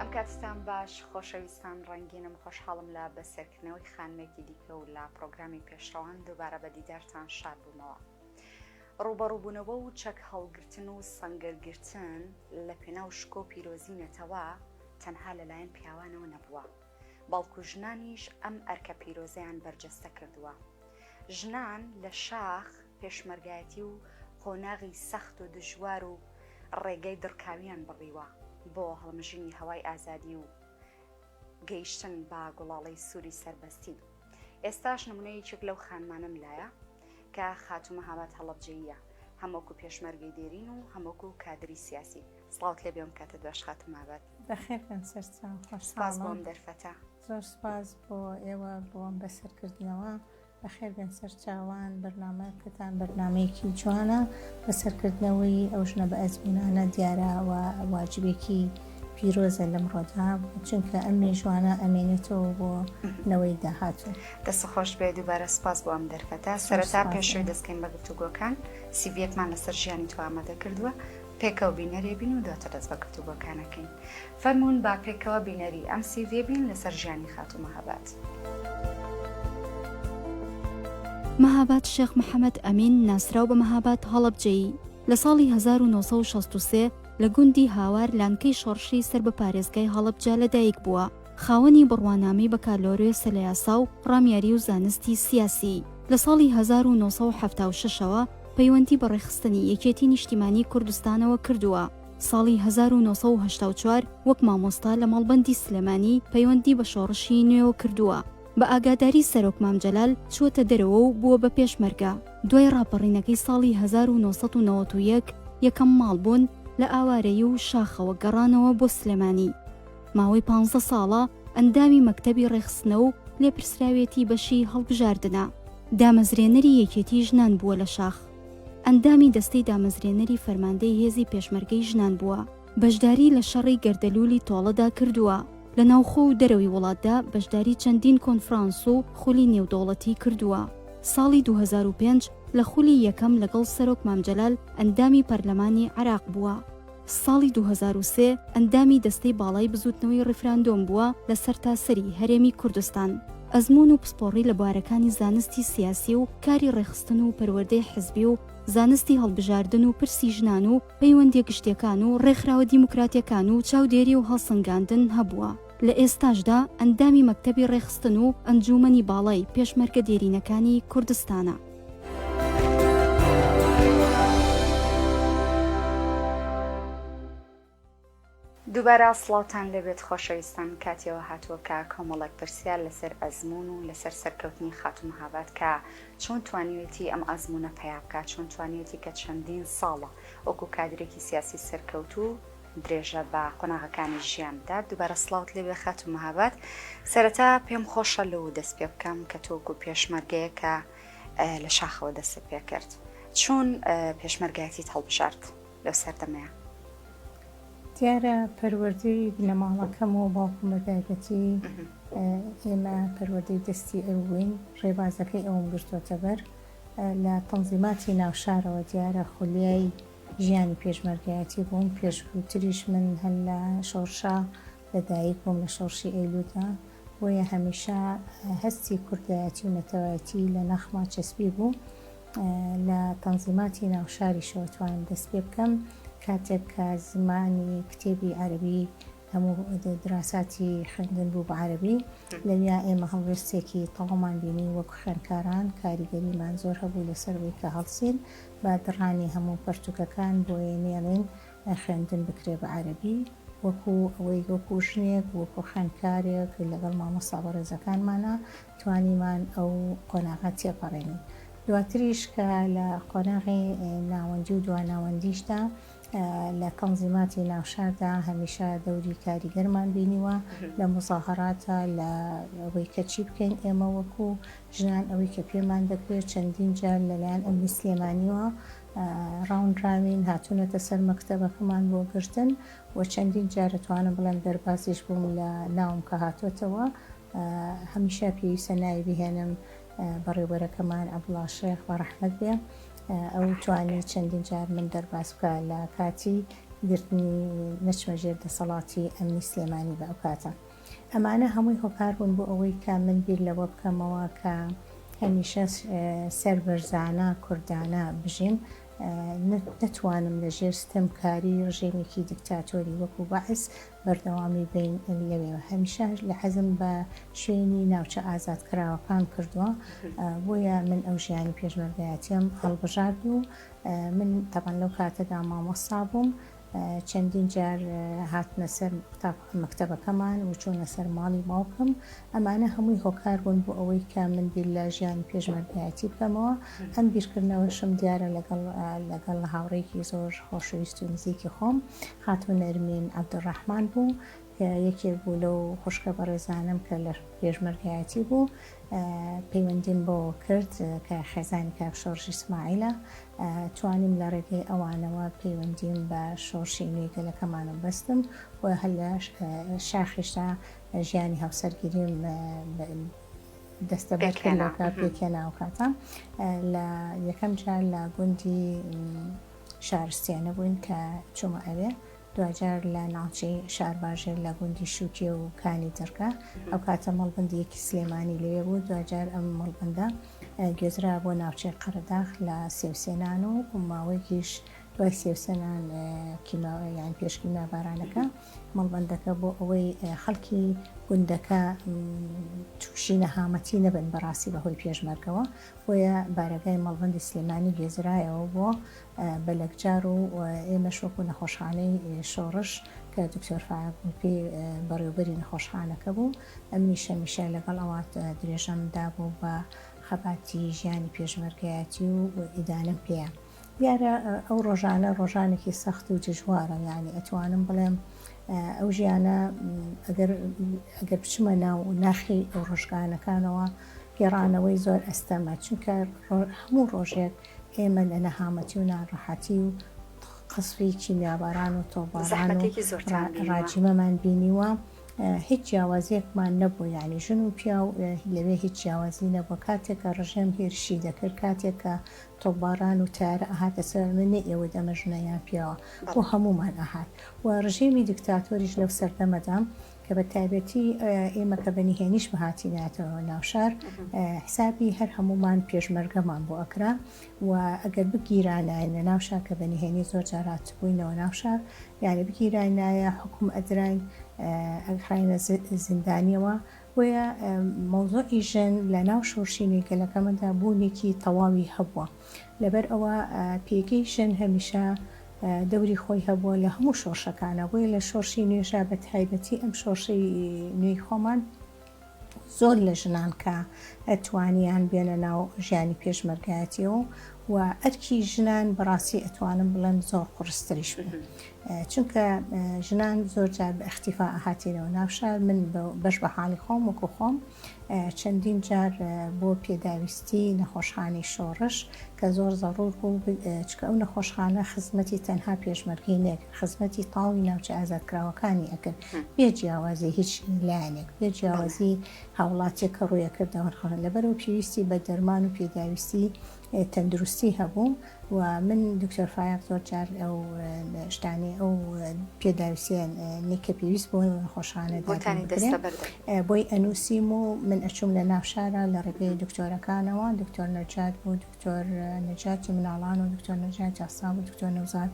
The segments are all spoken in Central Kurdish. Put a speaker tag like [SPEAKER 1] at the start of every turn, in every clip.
[SPEAKER 1] ئەم کاتتان باش خۆشەویستان ڕەنگینم خۆشحاڵم لە بەسەرکردنەوەی خانمێکی دیکە و لە پرۆگرامی پێشڕەوان دووبارە بە دیدارتان شاد بوومەوە. ڕووبەڕووبوونەوە و چەک هەڵگرتن و سەنگەرگرتن لە پێناو شکۆ پیرۆزی نەتەوە تەنها لەلایەن پیاوانەوە نەبووە، بەڵکو ژنانیش ئەم ئەرکە پیرۆزەیان بەرجەستە کردووە. ژنان لە شاخ پێشمەرگایەتی و قۆناغی سەخت و دژوار و ڕێگەی دڕکاویان بڕیوە بۆ هەڵمژینی هەوای ئازادی و گەیشتن بە گوڵاڵەی سووری سەربەستی. ئێستاش نمونەی یەکێک لەو خانمانەم لایە کە خاتوو مەهاباد هەڵەبجەییە، هەم وەکو پێشمەرگەی دێرین و هەم وەکو کادری سیاسی. سڵاوت لێبێ ئەم کاتەت باش خاتوو مەهاباد.
[SPEAKER 2] بەخێر بێن سەرچاو،
[SPEAKER 1] سپاس بۆ ئەم دەرفەتە.
[SPEAKER 2] زۆر سپاس بۆ ئێوە بۆ ئەم بەسەرکردنەوە. بەخێر بێن سەرچاوان، بەرنامەکەتان بەرنامەیەکی جوانە، بەسەرکردنەوەی ئەو ژنە بەئەزموونانە دیارە و واجبێکی پیرۆزە لەمڕۆدا، چونکە ئەم مێژووانە ئەمێنێتەوە بۆ نەوەی داهاتوو.
[SPEAKER 1] دەست خۆش بێ، دووبارە سوپاس بۆ ئەم دەرفەتە. سەرەتا پێش ئەوەی دەست کەین بە گفتوگۆکان، سیڤیەکمان لەسەر ژیانی تۆ ئامادە کردووە، پێکەوە بینەرێ بین و دواتر دەست بە گفتوگۆکان ئەکەین. فەرموون با پێکەوە بینەری ئەم سیڤیە بین لەسەر ژیانی خاتوو مەهاباد.
[SPEAKER 3] مەهاباد شێخ محەمەد ئەمین ناسراو بە مەهاباد هەڵەبجەیی لە ساڵی 1963 لە گوندی هاوار لانکەی شۆڕشی سەر بە پارێزگای هەڵەبجە لەدایک بووە. خاوەنی بڕوانامەی بەکالۆریۆسە لە یاسا و ڕامیاری و زانستی سیاسی. لە ساڵی 1976 ەوە پەیوەندی بە ڕێکخستنی یەکێتی نیشتیمانی کوردستانەوە کردووە. ساڵی 1984 وەک مامۆستا لە مەڵبەندی سلێمانی پەیوەندی بە شۆڕشی نوێوە کردووە. بە ئاگاداری سەرۆک مام جەلال چووەتە دەرەوە و بووە بە پێشمەرگە. دوای ڕاپەڕینەکەی ساڵی 1991 یەکەم ماڵ بوون لە ئاوارەیی و شاخەوە گەڕانەوە بۆ سلێمانی. ماوەی پانزە ساڵە ئەندامی مەکتەبی ڕێکخستنە و لێپرسراوێتی بەشی هەڵبژاردنە. دامەزرێنەری یەکێتی ژنان بووە لە شاخ. ئەندامی دەستەی دامەزرێنەری فەرماندەی هێزی پێشمەرگەی ژنان بووە. بەشداری لە شەڕی گەردەلوولی تۆڵەدا کردووە. لە ناوخۆ و دەرەوەی وڵاتدا بەشداری چەندین کۆنفرانس و خولی نێودەوڵەتی کردووە. ساڵی 2005 لە خولی یەکەم لەگەڵ سەرۆک مام جەلال ئەندامی پەرلەمانی عێراق بووە. ساڵی 2003 ئەندامی دەستەی باڵای بزووتنەوەی ڕیفراندۆم بووە لە سەرتاسەری هەرێمی کوردستان. ئەزموون و پسپۆڕی لە بوارەکانی زانستی سیاسی و کاری ڕێکخستن و پەروەردەی حزبی و زانستی هەڵبژاردن و پرسی ژنان و پەیوەندیە گشتیەکان و ڕێکخراوە دیموکراتیەکان و چاودێری و هەڵسەنگاندن هەبووە. لە ئێستاشدا ئەندامی مەکتەبی ڕێکخستن و ئەنجوومەنی باڵای پێشمەرگە دێرینەکانی کوردستانە.
[SPEAKER 1] دووبارە سڵاوتان لێبێت خۆشەویستان کاتی ئەوە هاتووە کە کۆمەڵێک پرسیار لەسەر ئەزموون و لەسەر سەرکەوتنی خاتوو مەهاباد کە چۆن توانیوێتی ئەم ئەزموونە پەیا بکات چۆن توانیوێتی کە چەندین ساڵە وەکو کادرێکی سیاسی سەرکەوتوو درێژە بە قۆناغەکانی ژیان بدات دووبارە سڵاوت لێبێ خاتوو مەهاباد سەرەتا پێم خۆشە لەوە دەست پێ بکەم کە تۆ وەکو پێشمەرگەیەک کە لە شاخەوە دەستت پێ کرد چۆن پێشمەرگایەتیت هەڵبژارد لەو سەردەمەیە؟
[SPEAKER 2] دیارە پەروەردەی بنەماڵەکەم و باوکم بە تایبەتی ئێمە پەروەردەی دەستی ئەو بووین، ڕێبازەکەی ئەوم گرتۆتە بەر. لە تەنزیماتی ناوشارەوە دیارە خولیای ژیانی پێشمەرگایەتی بووم، پێشووتریش من هەر لە شۆڕشا لە دایک بووم لە شۆڕشی ئەیلوولدا، بۆیە هەمیشە هەستی کوردایەتی و نەتەوایەتی لە ناخما چەسپی بوو. لە تەنزیماتی ناوشاریشەوە توانم دەست پێ بکەم کاتێک کە زمانی کتێبی عەرەبی هەموو دراساتی خوێندن بوو بە عەرەبی لەویا ئێمە هەڵوێستێکی تەواومان بینی وەک خوێندکاران کاریگەریمان زۆر هەبوو لەسەر ئەوەی کە هەڵسین بە دڕانی هەموو پەرتوکەکان بۆیە نێڵین خوێندن بکرێ بە عەرەبی وەکو ئەوەی وەکو ژنێک وەکو خوێندکارێک لەگەڵ مامۆستا بەڕێزەکانمانا توانیمان ئەو قۆناغە تێپەڕێنین. دواتریش کە لە قۆناغی ناوەندی و دواناوەندیشدا لە تەنزیماتی ناوشاردا هەمیشە دەوری کاریگەرمان بینیوە لە موزاهەراتە لە ئەوەی کە چی بکەین ئێمە وەکو ژنان ئەوەی کە پێمان دەکرێت چەندین جار لەلایەن ئەمنی سلێمانیوە ڕاونراوین هاتوونەتە سەر مەکتەبەکەمان بۆ گرتن و چەندین جار ئەتوانم بڵێم دەربازیش بووم لە ناوم کە هاتۆتەوە هەمیشە پێویستە ناوی بهێنم بەڕێوبەرەکەمان عەبدوڵا شێخ بە ڕەحمەت بێ ئەو توانی چەندین جار من دەرباز بکە لە کاتی. گرتنی نەچمە ژێر دەسەڵاتی ئەمنی سلێمانی بە ئەو کاتە. ئەمانە هەمووی هۆکار بوون بۆ ئەوەی کە من بیر لەوە بکەمەوە کە هەمیشە سەربەرزانە کوردانە بژیم، نەتوانم لە ژێر ستەمکاری ڕژێمێکی دیکتاتۆری وەکو بەعس بەردەوامی بین لەوێوە. هەمیشە لە حەزم بە شوێنی ناوچە ئازادکراوەکان کردووە، بۆیە من ئەو ژیانی پێشمەرگایەتیەم هەڵبژارد و من تەبعەن لەو کاتەدا مامۆستا بووم، چەندین جار هاتنە سەر مەکتەبەکەمان و چوونە سەر ماڵی باوکم، ئەمانە هەمووی هۆکار بوون بۆ ئەوەی کە من بیر لە ژیانی پێشمەرگایەتی بکەمەوە، ئەم بیرکردنەوەشم دیارە لەگەڵ لەگەڵ هاوڕێیەکی زۆر خۆشەویست و نزیکی خۆم خاتوو نەرمین عەبدولڕەحمان بوو کە یەکێک بوو لەو خوشکە بەڕێزانەم کە لە پێشمەرگایەتی بوو پەیوەندیم بەوە کرد کە خێزانی کاک شۆڕش ئیسماعیلە توانیم لە ڕێگەی ئەوانەوە پەیوەندیم بە شۆڕشی نوێی گەلەکەمانەوە بەستم و هەر لە شاخیشدا ژیانی هاوسەرگیریم دەستەبەر کرد لەو کات پێکهێنا ئەو کاتە لە یەکەم جار لە گوندی شارستێنە بووین کە چوومە ئەوێ دواجار لە ناوچەی شارباژێر لە گوندی شوکێ و کانی دڕکە، ئەو کاتە مەڵبەندی یەکی سلێمانی لەوێ بوو، دواجار ئەم مەڵبەندە گوێزرا بۆ ناوچەی قەرەداغ لە سێوسێنان و ماوەیەکیش دوای سێوسێنان کیما یان پێش کیمیابارانەکە مەڵبەندەکە بۆ ئەوەی خەڵکی گوندەکە تووشی نەهامەتی نەبن بەڕاستی بەهۆی پێشمەرگەوە بۆیە بارەگای مەڵبەندی سلێمانی گوێزرایەوە بۆ بەلەکجار و ئێمەش وەکو نەخۆشخانەی شۆڕش کە دکتۆر فایەق گوڵپی بەڕێوبەری نەخۆشخانەکە بوو ئەمنیش هەمیشە لەگەڵ ئەوە درێژەم دابوو بە خەباتی ژیانی پێشمەرگایەتی و ئیدانەم پێیە. دیارە ئەو ڕۆژانە ڕۆژانێکی سەخت و دژوارە یانی ئەتوانم بڵێم ئەو ژیانە ئەگەر ئەگەر بچمە ناو ناخی ئەو ڕۆژگانەکانەوە گێڕانەوەی زۆر ئەستەمە چونکە هەموو ڕۆژێک ئێمە لە نەهامەتی و ناڕەحەتی و قەسفی کیمیاباران و تۆپباران و
[SPEAKER 1] زەحمەتێکی زۆرتان بینیوە.
[SPEAKER 2] ڕاجیمەمان بینیوە هیچ جیاوازیەکمان نەبوو یانی ژن و پیاو لەوێ هیچ جیاوازی نەبوو کاتێک کە ڕژێم هێرشی دەکرد کاتێک کە تۆپباران و تەیارە ئەهاتە سەر من نەیئەوت ئەمە ژنە یان پیاوە بۆ هەموومان ئەهات و ڕژێمی دیکتاتۆریش لەو سەردەمەدا کە بە تایبەتی ئێمە کە بە نهێنیش بهاتینایەتەوە ناو شار حسابی هەر هەموومان پێشمەرگەمان بۆ ئەکرا و ئەگەر بگیرانایەن لە ناو شار کە بە نهێنی زۆر جار هاتبووینەوە ناو شار یانی بگیراینایە حوکم ئەدراین ئەخراینە زیندانیەوە بۆیە مەوزوعی ژن لە ناو شۆرشی نوێی گەلەکەمەدا بوونێکی تەواوی هەبووە لەبەر ئەوە پێگەی ژن هەمیشە دەوری خۆی هەبووە لە هەموو شۆڕشەکانا، بۆیە لە شۆڕشی نوێشا بە تایبەتی ئەم شۆڕشەی نوێی خۆمان زۆر لە ژنان کە توانیان بێنە ناو ژیانی پێشمەرگایەتیەوە و ئەرکی ژنان بەڕاستی ئەتوانم بڵێم زۆر قوڕستریش بوو چونکە ژنان زۆر جار بە ئیختیفا ئەهاتینەوە ناو شار من بەش بە حاڵی خۆم وەکو خۆم چەندین جار بۆ پێداویستی نەخۆشخانەی شۆڕش کە زۆر زەڕوور بوو چونکە ئەو نەخۆشخانە خزمەتی تەنها پێشمەرگەی نەکرد خزمەتی تەواوی ناوچە ئازادکراوەکانی ئەکرد بێ جیاوازی هیچ لایەنێک بێ جیاوازی هاوڵاتیەک کە ڕووی ئەکردە لەبەرئەوە پێویستی بە دەرمان و پێداویستی تەندروستی هەبوو و من دکتۆر فایەق زۆر جار ئەو شتانەی ئەو پێداویستیانەی کە پێویست بۆ نەخۆشخانە
[SPEAKER 1] بۆتانی دەستەبەر دەکرد
[SPEAKER 2] بۆی ئەنووسیم و من ئەچووم لە ناو شارە لە ڕێگەی دکتۆرەکانەوە دکتۆر نەجات بوو دکتۆر نەجاتی مناڵان و دکتۆر نەجاتی ئەعساب و دکتۆر نەوزاد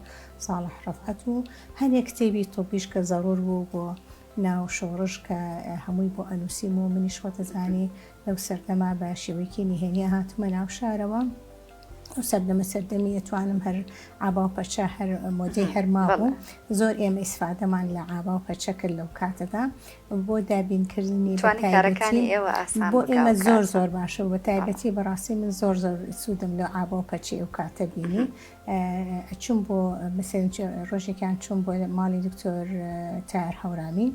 [SPEAKER 2] ساڵح ڕەفعەت و هەنێک کتێبی طبیش کە زەڕوور بوو بۆ ناو شۆڕش کە هەمووی بۆ ئەنووسیم و منیش خۆتەزانی لەو سەردەمە بە شێوەیەکی نهێنی هاتمە ناو شارەوە. ئەو سەردەمە سەردەمی ئەتوانم هەر عابا و پەچە هەر مۆدەی هەر مابوو زۆر ئێمە ئیسفادەمان لە عابا و پەچە کرد لەو کاتەدا بۆ دابینکردنی
[SPEAKER 1] کارەکانی ئێوە ئاسان
[SPEAKER 2] بۆ ئێمە زۆر زۆر باشە بە تایبەتی بەڕاستی من زۆر زۆر سوودم لەو عابا و پەچەی ئەو کاتە بینی ئەچوم بۆ مەسەلەن ڕۆژێکیان چوم بۆ ماڵی دکتۆر تار هەورامی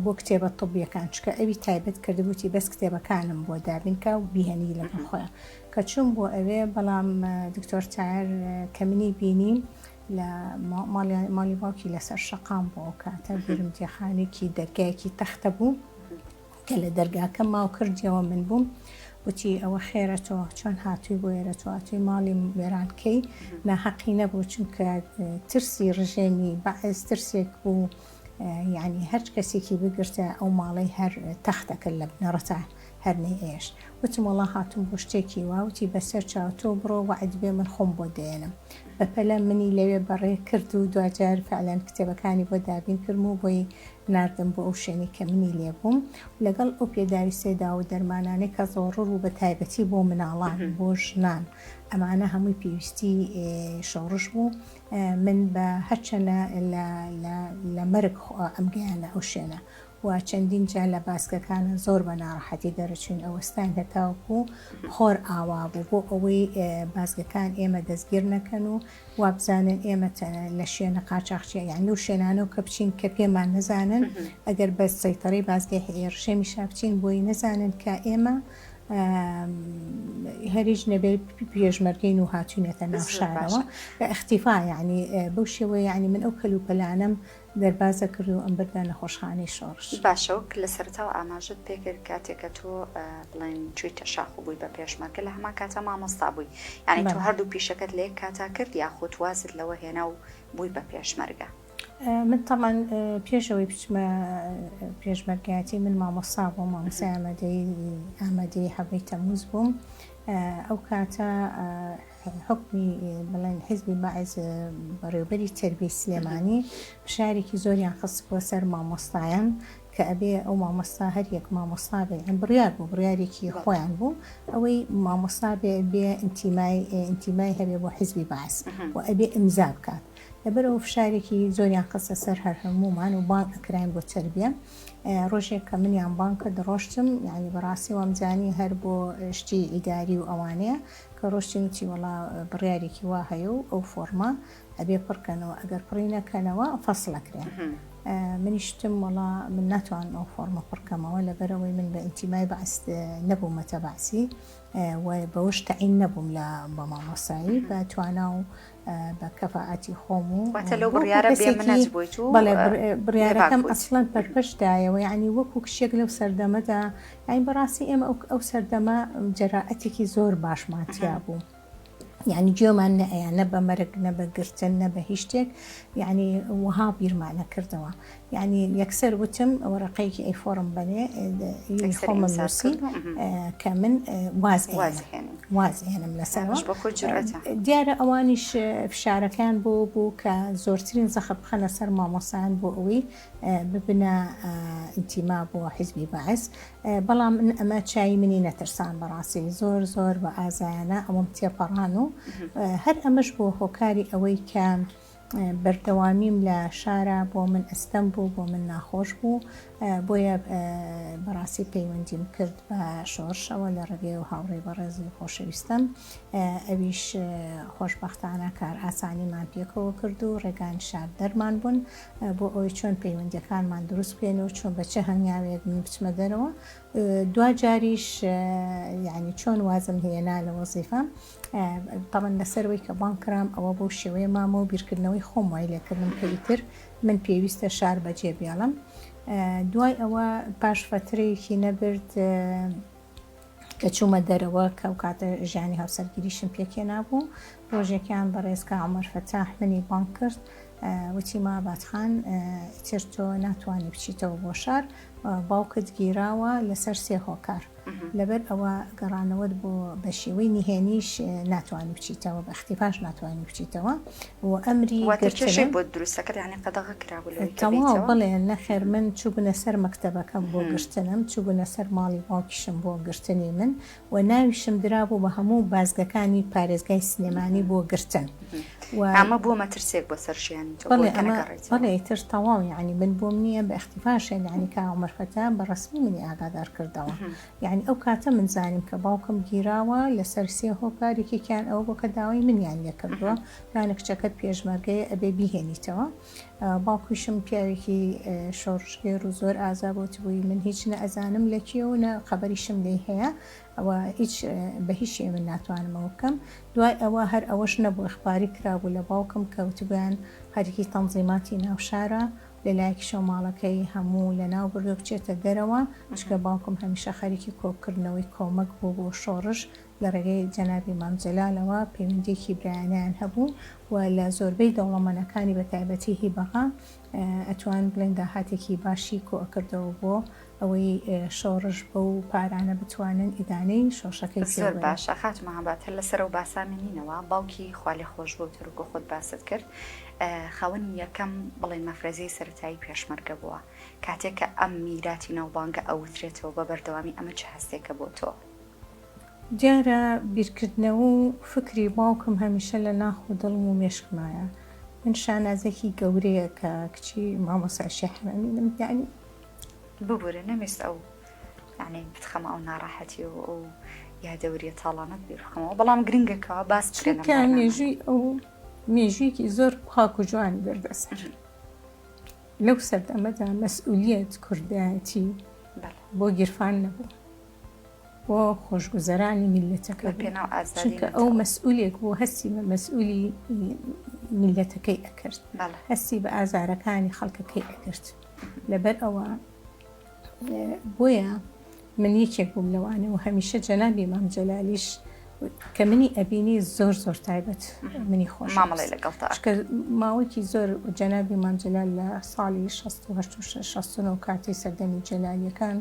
[SPEAKER 2] بۆ کتێبە طبیەکان چکە ئەوی تایبەت کردبووتی بەس کتێبەکانم بۆ دابینکە و بیهێنی لەگەڵ خۆیان کە چوم بۆ ئەوێ بەڵام دکتۆر تار کە منی بینی لە ماڵی باوکی لەسەر شەقام بۆ ئەو کاتە بیرم تێخانێکی دەرگایەکی تەختە بوو کە لە دەرگاکە ماو کردیەوە من بووم. وتی ئەوە خێرە تۆ چۆن هاتووی بۆ ئێرە تۆ هاتووی ماڵی وێران کەی ناحەقی نەبوو چونکە ترسی ڕژێمی بەعس ترسێک بوو یعنی هەرچ کەسێکی بگرتە ئەو ماڵەی هەر تەختەکە لە بنەڕەتا هەر نەیئێشت وتم وەڵا هاتووم بۆ شتێکی وا وتی بەسەر چاو تۆ بڕۆ وەعد بێ من خۆم بۆت دەیەنم بەپەلە منی لەوێ بەڕێ کرد و دواجار فعلەن کتێبەکانی بۆ دابین کردم و بۆی ناردم بۆ ئەو شوێنەی کە منی لێ بووم لەگەڵ ئەو پێداویستیە داو و دەرمانانەی کە زۆڕور بوو بە تایبەتی بۆ مناڵان بۆ ژنان ئەمانە هەمووی پێویستی شۆڕش بوو من بە هەرچەنە لە مەرگ ئەمگەیانە ئەو شوێنە و چەندین جار لە باسکەکانە زۆر بە ناڕەحەتی دەرەچوین ئەوەستاین هەتاوەکو خۆر ئاوا بوو بۆ ئەوەی بازگەکان ئێمە دەستگیر نەکەن و وابزانن ئێمە لە شوێنە قاچاخچیە یان لەو شوێنانەوە کە بچین کە پێمان نەزانن ئەگەر بە سەیتەرەی بازگەی ڕژێمیشا بچین بۆی نەزانن کە ئێمە هەریش نەبێ پێشمەرگەین و هاتوینەتە ناو شارەوە بە ئیختیفا یعنی بەو شێوەیە یعنی من ئەو کەلوپەلانەم دەربازە کرد و ئەمبردە نەخۆشخانەی شۆڕش.
[SPEAKER 1] باشە وەک لە سەرەتاوە ئاماژەت پێکرد کاتێک کە تۆ بڵێن چوویتە شاخ و بووی بە پێشمەرگە لە هەمان کاتا مامۆستا بووی یانی تۆ هەردوو پیشەکەت لە یەک کاتا کرد یاخود وازت لەوە هێنا و بووی بە پێشمەرگە؟
[SPEAKER 2] من تەبعەن پێش ئەوەی بچمە پێشمەرگایەتی من مامۆستا بووم مامۆستای ئامادەیی ئامادەیی حەڤەی تەمووز بووم ئەو کاتە حوکمی بڵێن حیزبی بەعس بەڕێوبەری تەربیەی سلێمانی فشارێکی زۆریان خستبووە سەر مامۆستایان کە ئەبێ ئەو مامۆستا هەر یەک مامۆستا بێ ئەم بڕیار بوو بڕیارێکی خۆیان بوو ئەوەی مامۆستا بێ بێ ئینتیمای ئینتیمای هەبێ بۆ حیزبی بەعس و ئەبێ ئیمزا بکات لەبەرئەوە فشارێکی زۆریان خستە سەر هەر هەموومان و بانگ ئەکراین بۆ تەربیە ڕۆژێک کە منیان بانگ کرد ڕۆشتم یعنی بەڕاستی وامزانی هەر بۆ شتی ئیداری و ئەوانەیە کە ڕۆشتین وتی وەڵا بڕیارێکی وا هەیە و ئەو فۆڕمە ئەبێ پڕ کەنەوە ئەگەر پڕی نەکەنەوە فەسڵ ئەکرێن منیش وتم وەڵا من ناتوانم ئەو فۆڕمە پڕ کەمەوە لەبەرئەوەی من بە ئینتیمای بەعس نەبوومەتە بەعسی و بەوەش تەعین نەبووم لە بە مامۆستایی بە توانا و بە کەفائەتی خۆم و
[SPEAKER 1] واتە لەو بڕیارە بێ منەت بوویت و
[SPEAKER 2] بەڵێ بڕیارەکەم ئەسڵەن پەرپەش دایەوە یعنی وەکو کچێک لەو سەردەمەدا یعنی بەڕاستی ئێمە ئەو سەردەمە جەرائەتێکی زۆر باشمان تیا بوو یعنی گوێمان نەئەیا نە بە مەرگ نە بە گرتن نە بە هیچ شتێک یعنی وەها بیرمانە کردەوە یانی یەکسەر وتم وەرەقەیەکی ئەی فۆڕم بەنێ یی خۆمم نووسی کە من واز واز ئێنم لەسەرەوە دیارە ئەوانیش فشارەکان بۆ بوو کە زۆرترین زەخت بخەنە سەر مامۆسایان بۆ ئەوەی ببنە ئینتیما بۆ حیزبی بەعس بەڵام من ئەمە چای منی نەترسان بەڕاستی زۆر زۆر بە ئازایانە ئەوەم تێپەڕان و هەر ئەمەش بۆ هۆکاری ئەوەی کە بەردەوامیم لە شارا بۆ من ئەستەم بوو، بۆ من ناخۆش بوو، بۆیە بەڕاستی پەیوەندیم کرد بە شۆڕشەوە لە ڕێگەی ئەو هاوڕێی بەڕێزی خۆشەویستەم، ئەویش خۆشبەختانە کارئاسانیمان پێکەوە کرد و ڕێگا نیشاندەرمان بوون بۆ ئەوەی چۆن پەیوەندییەکانمان دروست بکەین و چۆن بە چ هەنگاوێک من بچمە دەرەوە. دواجاریش یانی چۆن وازم هێنا لە وەزیفە، تەبعەن لەسەر ئەوەی کە بانگ کرام ئەوە بەو شێوەیە مامەوە و بیرکردنەوەی خۆم وای لێکردم کە ئیتر من پێویستە شار بەجێ بێڵم دوای ئەوە پاش فەترەیەکی نەبرد کە چوومە دەرەوە کە ئەو کاتە ژیانی هاوسەرگیریشم پێکهێنابوو ڕۆژێکیان بەڕێز کا عومەر فەتاح منی بانگ کرد وتی مابات خان ئیتر تۆ ناتوانی بچیتەوە بۆ شار باوکت گیراوە لەسەر سێ هۆکار لەبەر ئەوە گەڕانەوەت بۆ بە شێوەی نهێنیش ناتوانی بچیتەوە بە اختیفاش ناتوانی بچیتەوە و ئەمری
[SPEAKER 1] واتە کێشەی بۆت دروست دەکرد یانی قەدەغە کرابوو لەوەی
[SPEAKER 2] کە تەواو بێیتەوە؟ بەڵێ نەخێر من چووبنە سەر مەکتەبەکەم بۆ گرتنم چووبنە سەر ماڵی باوکیشم بۆ گرتنی من و ناویشم درابوو بە هەموو بازگەکانی پارێزگای سلێمانی بۆ گرتن
[SPEAKER 1] و ئەمە بووە مەترسیەک بۆ سەر ژیانی تۆ
[SPEAKER 2] بەڵێ بۆی کە ئەمە نەگەڕێیتەوە؟ بەڵێ ئیتر تەواو یانی من بۆم نییە بە اختیفاش یانی کاک عومەر فەتاح بە ڕەسمی منی ئاگادار کردەوە یانی ئەو کاتە من زانیم کە باوکم گیراوە لەسەر سێ هۆکار یەکێکیان ئەوە بووە کە داوای منیان لێ کردووە یانە کچەکەت پێشمەرگەیە ئەبێ بیهێنیتەوە باوکیشم پیاوێکی شۆڕشگێر و زۆر ئازا بوو وتبووی من هیچ نە ئەزانم لە کێ و نە خەبەریشم لێی هەیە ئەوە هیچ بە هیچ شێ من ناتوانم ئەوە بکەم دوای ئەوە هەر ئەوەش نەبوو ئیخباری کرابوو لە باوکم کە وتبوویان خەریکی تەنزیماتی ناو شارە. لە لایەکیشەوە ماڵەکەی هەموو لەناو بردوە بچێتە دەرەوە، چونکە باوکم هەمیشە خەریکی کۆکردنەوەی کۆمەک بوو بۆ شۆڕش، لە ڕێگەی جەنابی مام جەلالەوە پەیوەندیەکی برایانەیان هەبوو و لە زۆربەی دەوڵەمەنەکانی بە تایبەتی هی بەغا ئەتوان بڵێن داهاتێکی باشی کۆئەکردەوە بۆ ئەوەی شۆڕش بەو پارانە بتوانن ئیدانەی شۆڕشەکەی پێ
[SPEAKER 1] زۆر
[SPEAKER 2] بەرن.
[SPEAKER 1] باشە خاتوو مەهاباد هەر لەسەر ئەو باسە مێنینەوە باوکی خوالێخۆشبوو تەرۆکۆ خۆت باست کرد خاوەنی یەکەم بڵێن مەفرەزەی سەرەتایی پێشمەرگە بووە کاتێک کە ئەم میراتی ناوبانگە ئەوترێتەوە بە بەردەوامی ئەمە چ هەستێکە بۆ تۆ؟
[SPEAKER 2] دیارە بیرکردنەوە و فکری باوکم هەمیشە لە ناخ و دڵم و مێشکمایە. من شانازیەکی گەورەیە کە کچی مامۆستا شێخ حەمەمینم یانی.
[SPEAKER 1] ببورە نەمویست ئەو یانی بتخەمە ئەو ناڕەحەتی و ئەو یادەوریە تاڵانەت بیر بخەمەوە بەڵام گرنگە کەوا باس بکرێن لەم
[SPEAKER 2] چونکە
[SPEAKER 1] بەرنامەیە.
[SPEAKER 2] مێژووی ئەو مێژوویەکی زۆر پاک و جوانی بردە سەر. لەو سەردەمەدا مەسئولیەت کوردایەتی بۆ گیرفان نەبوو. بۆ خۆشگوزەرانی میللەتەکە بوو چونکە ئەو مەسئولێک بوو هەستی بە مەسئولی میللەتەکەی ئەکرد هەستی بە ئازارەکانی خەڵکەکەی ئەکرد لەبەر ئەوە بۆیە من یەکێک بووم لەوانە و هەمیشە جەنابی مام جەلالیش کە منی ئەبینی زۆر زۆر تایبەت منی خۆش
[SPEAKER 1] مامەڵەی لەگەڵتا
[SPEAKER 2] چونکە ماوەیەکی زۆر جەنابی مام جەلال لە ساڵی 68 و 69 کاتی سەردەمی جەلالیەکان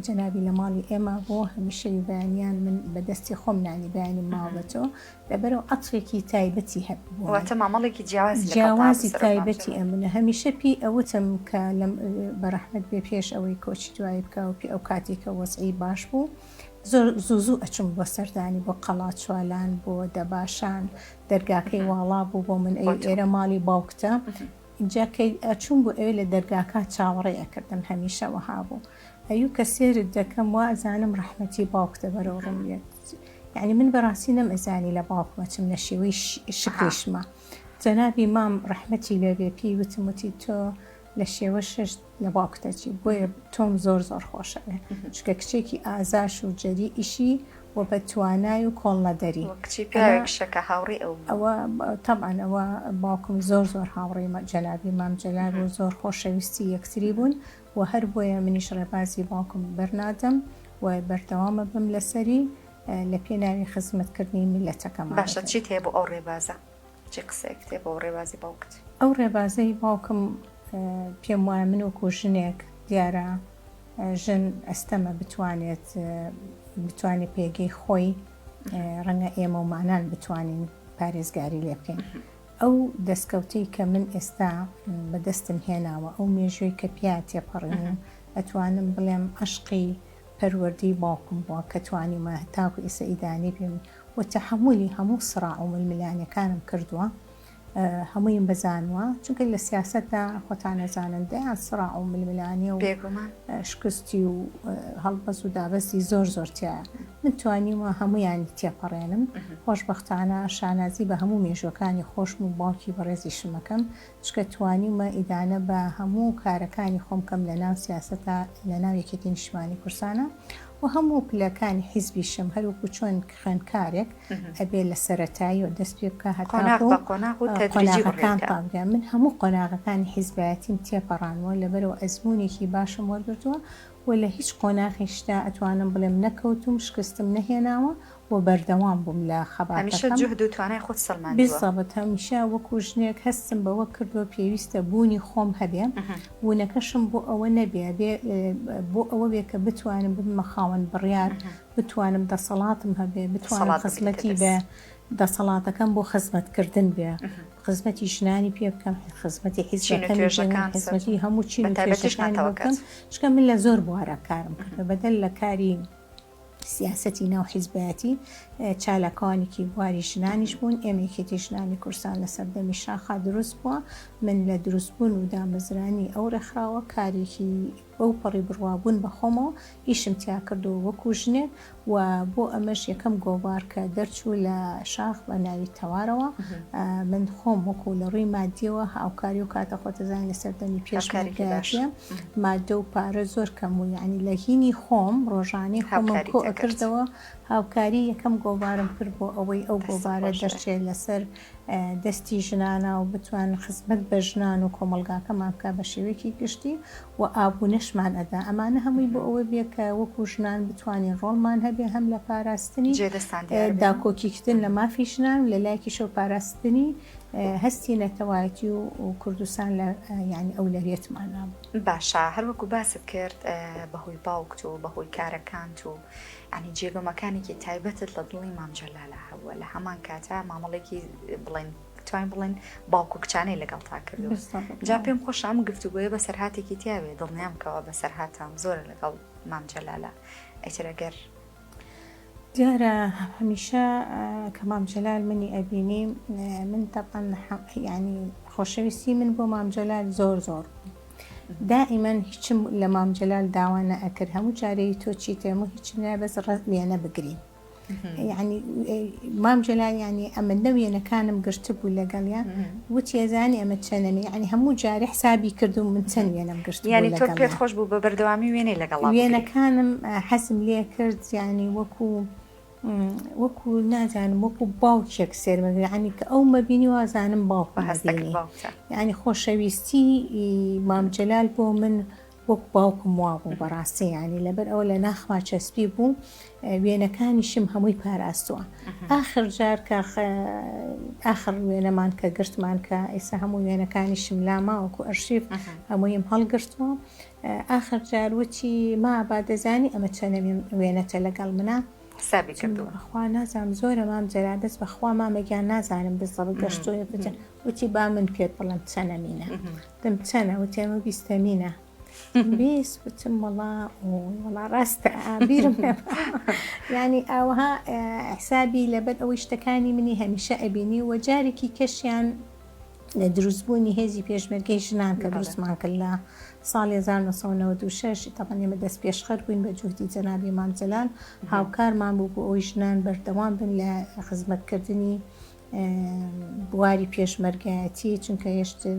[SPEAKER 2] جەنابی لە ماڵی ئێمە بۆ هەمیشەی بەیانیان من بەدەستی خۆم نانی بەیانی ماوەتەوە لەبەرەوە عەترێکی تایبەتی هەبوو
[SPEAKER 1] واتە مامەڵێکی جیاواز
[SPEAKER 2] جیاوازی تایبەتی ئەمنە هەمیشە پێی ئەوتم کە لەم بەڕەحمەت بێ پێش ئەوەی کۆچی دوایی بکە و پێ ئەو کاتێک کە وەزعی باش بوو زۆر زوو زوو ئەچوم بۆ سەردانی بۆ قەڵاچوالان بۆ دەباشان دەرگاکەی واڵا بوو بۆ من ئەی ئێرە ماڵی باوکتە ئینجا کە ئەچوم بۆ ئەوێ لە دەرگاکە چاوەڕێ ئەکردم هەمیشە وەها بوو ئەیو کە سێرت دەکەم وا ئەزانم ڕەحمەتی باوکتە بەرەو ڕووم یەت یعنی من بەڕاستی نەم ئەزانی لە باوکمە چم لە شێوەی شکلیشمە جەنابی مام ڕەحمەتی لێبێ پێی وتم وتی تۆ لە شێوە ششت لە باوکت ئەچی بۆیە تۆم زۆر زۆر خۆشەوێ چونکە کچێکی ئازاش و جەریئیشی و بە توانای و کۆڵنەدەری
[SPEAKER 1] وە کچی پیاوێکشە کە هاوڕێی ئەو بوو.
[SPEAKER 2] ئەوە تەبعەن ئەوە باوکم زۆر زۆر هاوڕێی جەنابی مام جەلال و زۆر خۆشەویستی یەکتری بوون و هەر بۆیە منیش ڕێبازی باوکم بەرنادەم و بەردەوامە بم لەسەری لە پێناوی خزمەتکردنی میللەتەکەمان.
[SPEAKER 1] باشە چیت هەیە بۆ ئەو ڕێبازە؟ چی قسەیەکت هەیە بۆ ڕێبازی باوکت؟
[SPEAKER 2] ئەو ڕێبازەی باوکم پێم وایە من وەکو ژنێک دیارە ژن ئەستەمە بتوانێت بتوانێت پێگەی خۆی ڕەنگە ئێمە و مانان بتوانین پارێزگاری لێ بکەین ئەو دەستکەوتەی کە من ئێستا بەدەستم هێناوە ئەو مێژووی کە پیا تێپەڕین ئەتوانم بڵێم عشقی پەروەردەی باوکم بووە کە توانیومە تاکو ئێستا ئیدانەی بێم و تەحەمولی هەموو سڕاع و ململانێکانم کردووە هەموویم بەزانووە چونکە لە سیاسەتدا خۆتان ئەزانن دەیان سڕاع و ململانێ و شکستی و هەڵبەز و دابەزی زۆر زۆر تیایە من توانیومە هەمویانی تێپەڕێنم خۆشبەختانە شانازی بە هەموو مێژوەکانی خۆشم و باوکی بەڕێزیشمەکەم چونکە توانیومە ئیدانە بە هەموو کارەکانی خۆم کەم لە ناو سیاسەتا لە ناو یەکێتی نیشتمانی کوردستانا و هەموو پلەکانی حیزبیشم هەر وەکو چۆن خوێندکارێک ئەبێ لە سەرەتاییەوە دەست پێ بکا هەتاکو قۆناغەکان تاقگە من هەموو قۆناغەکانی حیزبایەتیم تێپەڕانوە لەبەرەوە ئەزموونێکی باشم وەرگرتووە و لە هیچ قۆناغیشدا ئەتوانم بڵێم نەکەوتوم شکستم نەهێناوە و بەردەوام بووم لە
[SPEAKER 1] خەباتەکەم. هەمیشە جوهد و توانای خۆت سەلماندووە.
[SPEAKER 2] بالضبط هەمیشە وەکو ژنێک هەستم بەوە کردووە پێویستە بوونی خۆم هەبێ، بوونەکەشم بۆ ئەوە نەبێ ئەبێ بۆ ئەوە بێ کە بتوانم ببمە خاوەن بڕیار، بتوانم دەسەڵاتم هەبێ، بتوانم خزمەتی بە دەسەڵاتەکەم بۆ خزمەتکردن بێ، خزمەتی ژنانی پێ بکەم، خزمەتی حیزبەکەمی پێ بکەم، خزمەتی هەموو چین و توێژەکانی بۆ بکەم، چونکە من لە زۆر بوارا کارم کردووە بەدەر لە کاری سیاسەتی ناو حیزبایەتی چالاکوانێکی بواری ژنانیش بوون، ئێمە یەکێتی ژنانی کوردستان لە سەردەمی شاخا دروست بووە، من لە دروستبوون و دامەزرانی ئەو ڕێکخراوە کارێکی بەو پەڕی بڕوابوون بە خۆمەوە ئیشم تیا کردووە وەکو ژنێک و بۆ ئەمەش یەکەم گۆڤار کە دەرچوو لە شاخ بە ناوی تەوارەوە من خۆم وەکو لە ڕووی مادیەوە هاوکاری و کاتە خۆتەزانانی لە سەردەمی پێشمەرگایەتیە مادە و پارە زۆر کەم بوو یعنی لە هینی خۆم ڕۆژانەی خۆمم کۆ ئەکردەوە هاوکاری یەکەم گۆڤارم کرد بۆ ئەوەی ئەو گۆڤارە دەرچێت لەسەر. دەستی ژنانە و بتوانن خزمەت بە ژنان و کۆمەڵگاکەمان بکا بە شێوەیەکی گشتی و ئابوونەشمان ئەدا ئەمانە هەمووی بۆ ئەوە بێ کە وەکو ژنان بتوانین ڕۆڵمان هەبێ هەم لە پاراستنی
[SPEAKER 1] جێ دەستان دیار بێ.
[SPEAKER 2] داکۆکیکردن لە مافی ژنان و لە لایەکیشەوە پاراستنی هەستی نەتەوایەتی و کوردستان لە یانی ئەولەویەتمانا بوو.
[SPEAKER 1] باشە هەر وەکو باست کرد بەهۆی باوکت و بەهۆی کارەکانت و یانی جێگە و مەکانێکی تایبەتت لە دڵی مام جەلالا هەبووە لە هەمان کاتا مامەڵێکی بڵێن توانین بڵێن باوک و کچانەی لەگەڵتا کردووە جا پێم خۆشە ئەم گفتوگۆیە بەسەرهاتێکی تیاوێ دڵنیام کەوا بەسەرهاتان زۆرە لەگەڵ مام جەلالا ئیتر ئەگەر
[SPEAKER 2] دیارە هەمیشە کە مام جەلال منی ئەبینی من تەبعەن یانی خۆشەویستی من بۆ مام جەلال زۆر زۆر بوو دائیمەن هیچم لە مام جەلال داوا نەئەکرد هەموو جارێی تۆ چیتە هەموو هیچم نایە بەس ڕە وێنە بگرین یعنی مام جەلال یعنی ئەمە نە وێنەکانم گرتبوو لەگەڵیا وتی ئەزانی ئەمە چەنەمی یعنی هەموو جارێ حسابی کردوم من چەند وێنەم گرتبوو
[SPEAKER 1] یعنی تۆ
[SPEAKER 2] لەگەڵیا
[SPEAKER 1] پێت خۆش بوو بە بەردەوامی وێنەی لەگەڵا بگری
[SPEAKER 2] وێنەکانم حەزم لێ کرد یعنی وەکو وەکو نازانم وەکو باوکێک سێرمە یعنی کە ئەو مەبینی وازانم باوکم
[SPEAKER 1] هەستەکرد
[SPEAKER 2] مەبینی
[SPEAKER 1] باوکتە
[SPEAKER 2] یعنی خۆشەویستی مام جەلال بۆ من وەک باوکم وابوو بەڕاستی یانی لەبەر ئەوە لە ناخما چەسپی بوو وێنەکانیشم هەمووی پاراستووە ئاخر جار کە ئاخر وێنەمان کە گرتمان کە ئێستا هەموو وێنەکانیشم لاما وەکو ئەرشیف هەموویم هەڵگرتووە ئاخر جار وتی ما با دەزانی ئەمە چەنە وێنەتە لەگەڵ منە
[SPEAKER 1] حسابی کردووە
[SPEAKER 2] بەخوا نازانم زۆرە مام جەلال بەس بەخوا مامە گیان نازانم بزەبت گەشتووە وتی با من پێت بڵێم چەنەمینە وتم چەنە؟ وتی ئەمە بیستەمینە. 20 وتم وەڵا ئۆی وەڵا ڕاستە بیرم نەما. یانی ئاوها حسابی لەبەر ئەوەی شتەکانی منی هەمیشە ئەبینی و جارێکی کەشیان لە دروستبوونی هێزی پێشمەرگەی ژنان کە دروستمان کرد لە ساڵی 1996 تەبعەن ئێمە دەست پێشخەر بووین بە جوهدی جەنابی مام جەلال هاوکارمان بوو بۆ ئەوەی ژنان بەردەوام بن لە خزمەتکردنی بواری پێشمەرگایەتی چونکە هێشتر